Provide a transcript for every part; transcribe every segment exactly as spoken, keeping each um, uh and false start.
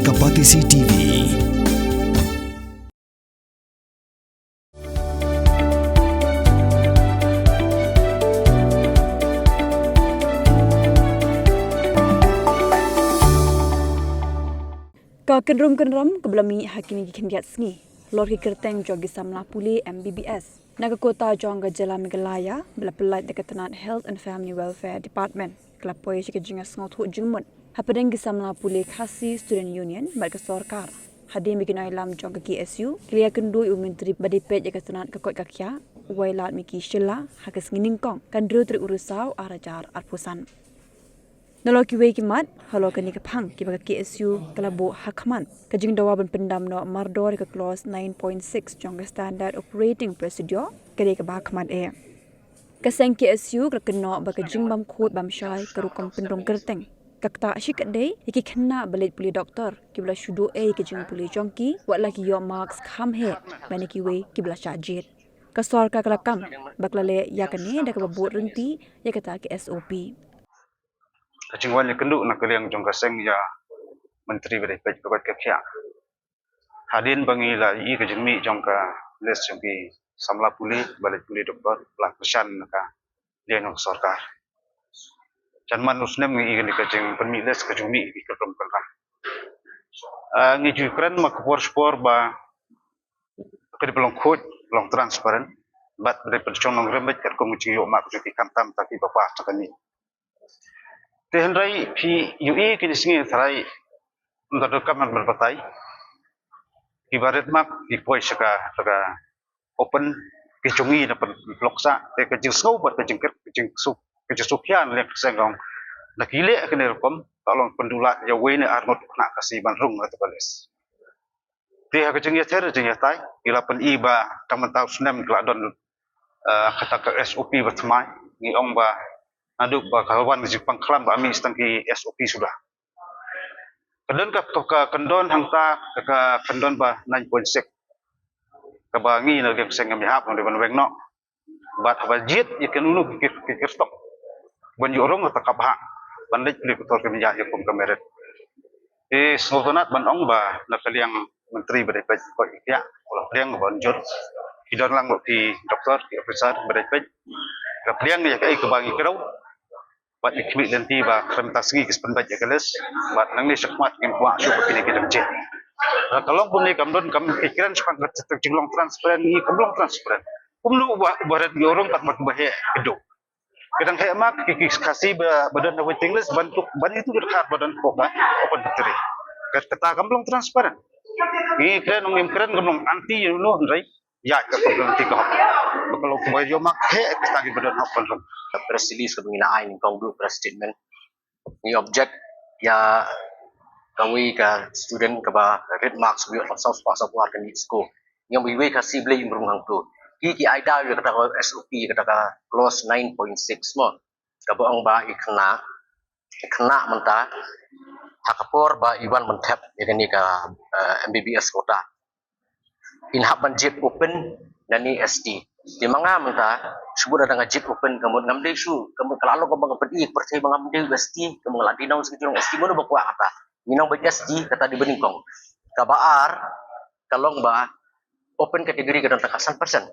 Ka Batesi T V. Ka kynrum kynram kaba la mih ha kine ki khyndiat sngi halor ki kyrteng jong ki samla pule M B B S na ka kota jong ka jylla Meghalaya ba la pyllait da ka tnat Health and Family Welfare Department ka la poi sha ka jingïasngewthuh jingmut hapdeng ki samla pule Khasi Student Union bad ka sorkar. Hadien ba ki nongïalam jong ka K S U ki la ïakynduh ïa u Myntri ba dei peit ïa ka tnat ka koit ka khiah, u Wailadmiki Shylla, ha ka sngi Nyngkong ka hynriew tarik u Risaw ar hajar arphew san. Nalor kiwei ki mat halor kane ka phang kiba ka K S U ka la buh ha khmat, ka jingdawa ban pyndam noh mardor ïa ka clause nine point six jong ka Standard Operating Procedure ka dei kaba ha khmat eh. Ka seng K S U ka la kynnoh ba ka jingbam khuid bam shai ka rukom pynrung kyrteng ka ktah shikatdei ïa ki khynnah ba leit pule doktor kiba la shu duh ei ïa ka jingpule jong ki, wat la ki ïoh marks kham heh ban ïa kiwei kiba la shah jied. Ka sorkar ka la kam ba ka la leh ïa kane da kaba bud ryntih ïa kata ka S O P. Ka jingwan ïakynduh na ka liang jong ka seng ïa Myntri ba dei peit ka koit ka khiah. Hadien ba ngi la ïohi ka jingmih jong ka list jong ki samla pule ba leit pule doktor, la kyrshan na ka liang jong ka sorkar. Jan man u snem ngi ïohi kane ka jingpynmih list ka jingmih ki kyrteng kyrteng. Ah, ngi ju kren ma ka por shipor ba ka dei ba long khuid, long transparent, bad ba dei pynshong nongrim bad katkum ka jingïoh mark jong ki, khamtam ta kiba pass na kane. Te hynrei phi ïohi kine sngi tharai ym da donkam ban batai. Kiba red mark ki poi sha ka, sha ka open, ki jong ngi na pynlong sah, te ka jingsngew bad ka jingkyrkhu, ka jingsuk, ka jingsuk hian leh ka seng ong na ki leh kane rukom, ka long pynduh lad ïa uwei ne ar ngut khynnah Khasi ban rung ha kata ka list. Te ha ka jingïather jingïatai, ngi la pyni ba tang mynta u snem ka la don, eh, kata ka S O P ba thymmai, ngi ong ba naduh ba ka wan ka jingpang khlam ba mih tang ki S O P suda. Ka don ka, ka, ka kyndon hangta, ka, ka kyndon ba nine point six. Kaba ngi na liang seng ngam ïahap, ngam dei ban weng noh. Bad haba jied ïa kano kano ki, ki, ki kyrtong ban ïoh rung ha kata ka bhah ban leit pule doktor, ka mih ïa kum ka merit. Te sngewtynnat ban ong ba na ka liang Myntri ba dei peit ka koit ka khiah, u la pdiang ban jur. Ki don lang ki doktor, ki officer ba dei peit, ki la pdiang ïa kaei kaba ngi kyrpad. Bad ngi khmih lynti ba khlem ta sngi ki sa pynbeit ïa ka list. Bad nangne shakhmat ngim kwah shuh ba kine ki dang jied. Lada ka long kumne, kam don, kam, ngi kren shaphang ka jinglong transparent, ngi kam long transparent. Kumno uba, uba red ïoh rung, katba kiba heh ki duh. Ka dang heh mark ki, ki Khasi ba, ba don ha waiting list, ban tuk, ban itu ki dkhar ba don hapoh ka open category. Kat, kata kam long transparent. Ngi kren, ngim kren, kam long anti ïa uno, hynrei ïa ka community ka hok. Ba ka long ba ïoh mark heh, kata ki ba don hok ban long. Press release kaba ngi la ai, nyngkong duh press statement. Ngi object ïa kawei ka student kaba red marks, ba ïoh saw spah saw phew ar ka NEET score. Ngi ong ba iwei Khasi Blei im rung hangto. Ki, ki ai daw ïa kata ka S O P, kata ka clause nine point six mo. Kaba ong ba i khynnah, i khynnah mynta ha ka por ba i wan ban thep ïa kane ka, eh, M B B S quota, in hap ban jied open lane S T. Te ma nga mynta, shu bud lada nga jied open, ka mut ngam dei shuh, ka mut ka la long kaba nga pyni ïa ka pyrthei ba ngam dei S T, ka mut nga la denounce ka jinglong S T, mano ba kwah kata. Ngi nang ba S T, kata dei ba nyngkong. Kaba ar ka long ba open category ka don tang ka san percent.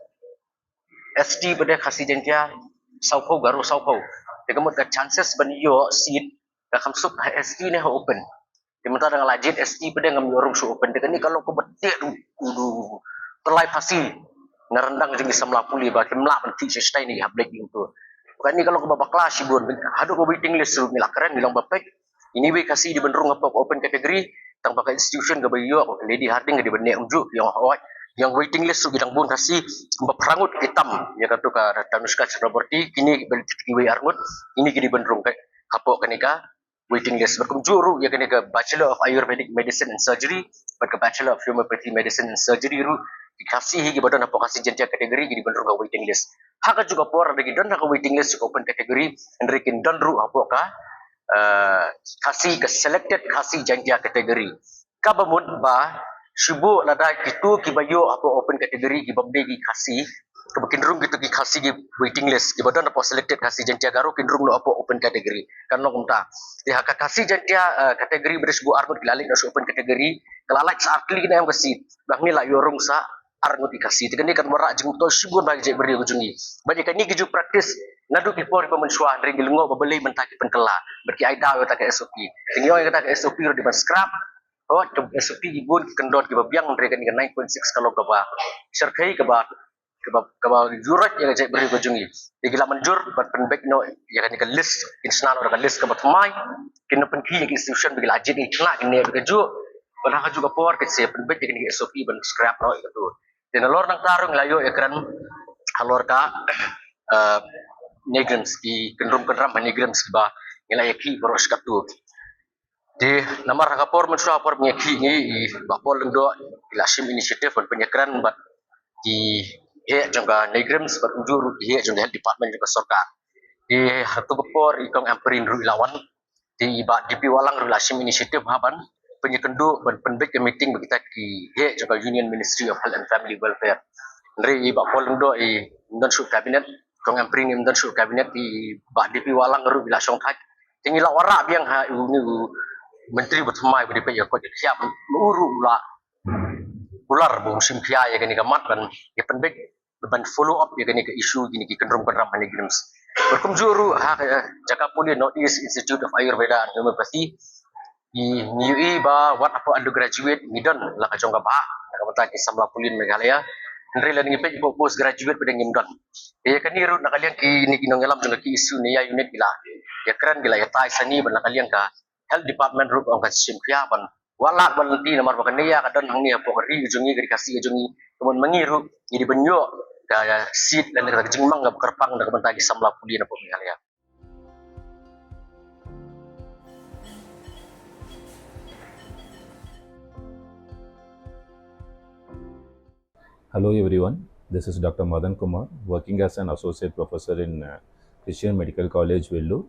S T pat de Khasi Jaiñtia saw phew, Garo saw phew. Te ka mut ka chances ban ïoh seat ka kham suk ha S T ne ha open. Te mynta da nga la jied S T pat de ngam ïoh rung sha open. Te kane ka long kaba teh du, du, du, du tyllai phasi na ryndang jong ki samla pule ba kim lah ban khih sha shatei ne ki hap leit ki kumto. Kane ka long kaba bakla shibun. Haduh ka waiting list ruh ngi la kren, ngi long ba peit. Ine iwei Khasi dei ban rung hapoh ka open category, tang ba ka institution kaba ïoh, ka Lady Hardinge ka dei ban neh kumjuh, ïa nga hooid. Ïa ka waiting list ruh ki dang bun Khasi, ba phra ngut ki tam ïa kato ka Tanushka Chakraborty, kine kiba leit kiwei ar ngut, ine ki dei ban rung ka, hapoh kane ka waiting list. Bad kumjuh ruh ïa kane ka Bachelor of Ayurvedic Medicine and Surgery bad ka Bachelor of Homeopathy Medicine and Surgery ruh, ki Khasi hi kiba don hapoh Khasi Jaiñtia category ki dei ban rung ka waiting list. Ha kajuh ka por lada ki don ha ka waiting list ka open category, hynrei kin don ruh hapoh ka, eh, Khasi, ka selected Khasi Jaiñtia category. Kaba mut ba shu bud lada kito kiba ïoh hapoh open category kibym dei ki Khasi, kaba kin rung kito ki Khasi ki waiting list, kiba don hapoh selected Khasi Jaintia Garo kin rung noh hapoh open category. Kan long kumta. Te ha ka Khasi Jaintia, eh, category ba dei shu arngut ki la leit noh sha open category, ka la lait sa ar tylli ki na em ka seat. Ba hangne la ïoh rung sa arngut ki Khasi. Te kane kan wanrah jingmyntoi shibun bha ïa ka jaitbynriew ka jong ngi. Bad ïa kane ki ju practice naduh ki por kiba mynshuwa, hynrei ngi lyngngoh ba balei mynta ki pynkylla bad ki ai daw ïa kata ka S O P. Te ngi ong ïa kata ka S O P ruh dei ban scrap. Hooid, ka S O P ki bun ki kyndon kiba biang, hynrei kane ka nine point six ka long kaba shyrkhei, kaba, kaba, kaba ju roit ïa ka jaitbynriew ka jong ngi. Te ki la mynjur ban pynbeit noh ïa kane ka list, kin shna noh da ka list kaba thymmai, kin pynkynmaw ïa ki institution ba ki la jied ïa ki khynnah, kin ïa kajuh. Bad ha kajuh ka por kin sa pynbeit ïa kane ka S O P ban scrap noh ïa kato. Te nalor nangta ruh ngi la ïoh ïakren halor ka, eh, NEIGRIHMS, ki kynrum kynram ha NEIGRIHMS kiba ngi la ïakhih baroh shi katta. Te namar ha ka por mynshuwa, ha por ba ngi ïakhih, ngi, i Bah Paul Lyngdoh, i la shim initiative ban pynïakren bad ki heh jong ka NEIGRIHMS bad kumjuh ruh ki heh jong ka health department jong ka sorkar. Te ha kato ka por i Kong Ampareen ruh i la wan. Te i Bah D P Wahlang ruh i la shim initiative ha ban pynïakynduh ban pynbeit ka meeting bad kita ki heh jong ka Union Ministry of Health and Family Welfare. Hynrei i Bah Paul Lyngdoh im don shuh cabinet, Kong Ampareen im don shuh cabinet, i Bah D P Wahlang ruh i la shongthait. Te ngi la wanrah biang ha une u Myntri ba thymmai ba dei peit ïa ka koit ka khiah, u ruh u la kular ba un shim khia ïa kane ka mat ban ïa pynbeit ban follow up ïa kane ka issue, kine ki kynrum kynram ha NEIGRIHMS. Bad kumjuh ruh ha ka jaka pule North East Institute of Ayurveda and Homeopathy, i, ngi ïohi ba wat hapoh undergraduate ngi don la ka jong ka bhah na ka bynta ki samla pule Meghalaya. Hynrei lada ngi peit hapoh postgraduate pat ngim don. Ïa kane ruh na ka liang kine ki nongïalam jong ka K S U Naiya unit ki la ïakren, ki la ïatai sani bad na ka liang ka health department ruh ong ka shim khia ban wad lad ban lynti, namar ba ka Naiya ka don hangne hapoh ka ri ka jong ngi, ka ri Khasi ka jong ngi. Kumno ma ngi ruh ngi dei ban ïoh ka seat lane ka jingmang kaba kyrpang na ka bynta ki samla pule na hapoh Meghalaya. Hello everyone, this is Doctor Madan Kumar, working as an associate professor in, uh, Christian Medical College, Vellore,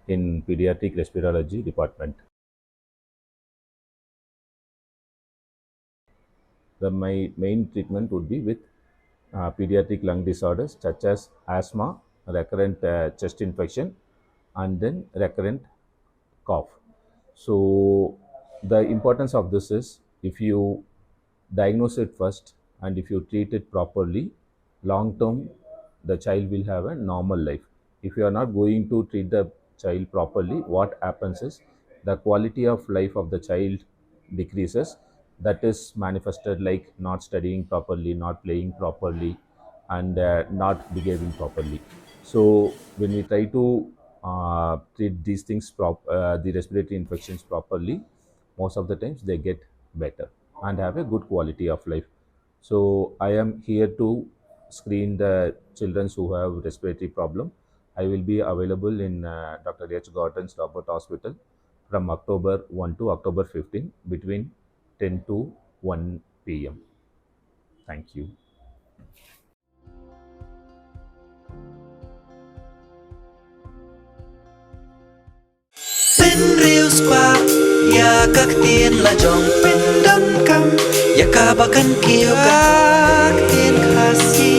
in pediatric respirology department. The, my main treatment would be with, uh, pediatric lung disorders such as asthma, recurrent, uh, chest infection, and then recurrent cough. So the importance of this is, if you diagnose it first and if you treat it properly, long term the child will have a normal life. If you are not going to treat the child properly, what happens is the quality of life of the child decreases. That is manifested like not studying properly, not playing properly, and, uh, not behaving properly. So when we try to, uh, treat these things prop-, uh, the respiratory infections properly, most of the times they get better and have a good quality of life. So I am here to screen the children who have respiratory problem. I will be available in, uh, Doctor H Gordon's Robert Hospital from October one to October fifteen between ten to one P M. Thank you. Pynriewspah ïa ka ktien la jong, pyndonkam ïa kaba kan kiew ka ktien Khasi,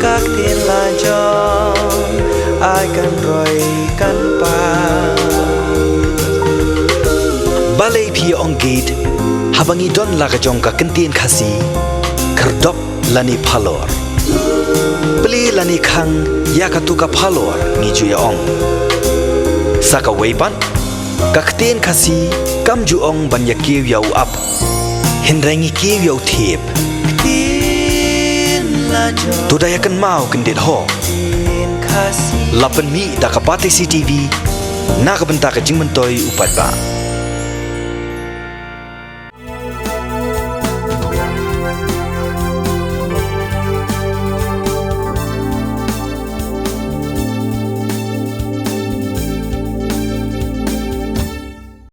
ka ktien la jong, ai kan roi kan pang. Balei phi ong gate haba ngi don la ka jong ka ktien Khasi? Khyrdop lane phalor, plie lane khang ïa katu ka phalor, ngi ju ïa ong. Sa kawei pat, ka ktien Khasi kam ju ong ban ïa kiew ïa u ap, hynrei ngi kiew ïa u thiep. To da ïa kynmaw kyndit ho. La pynmih da ka Batesi T V na ka bynta ka jingmyntoi u paidbah.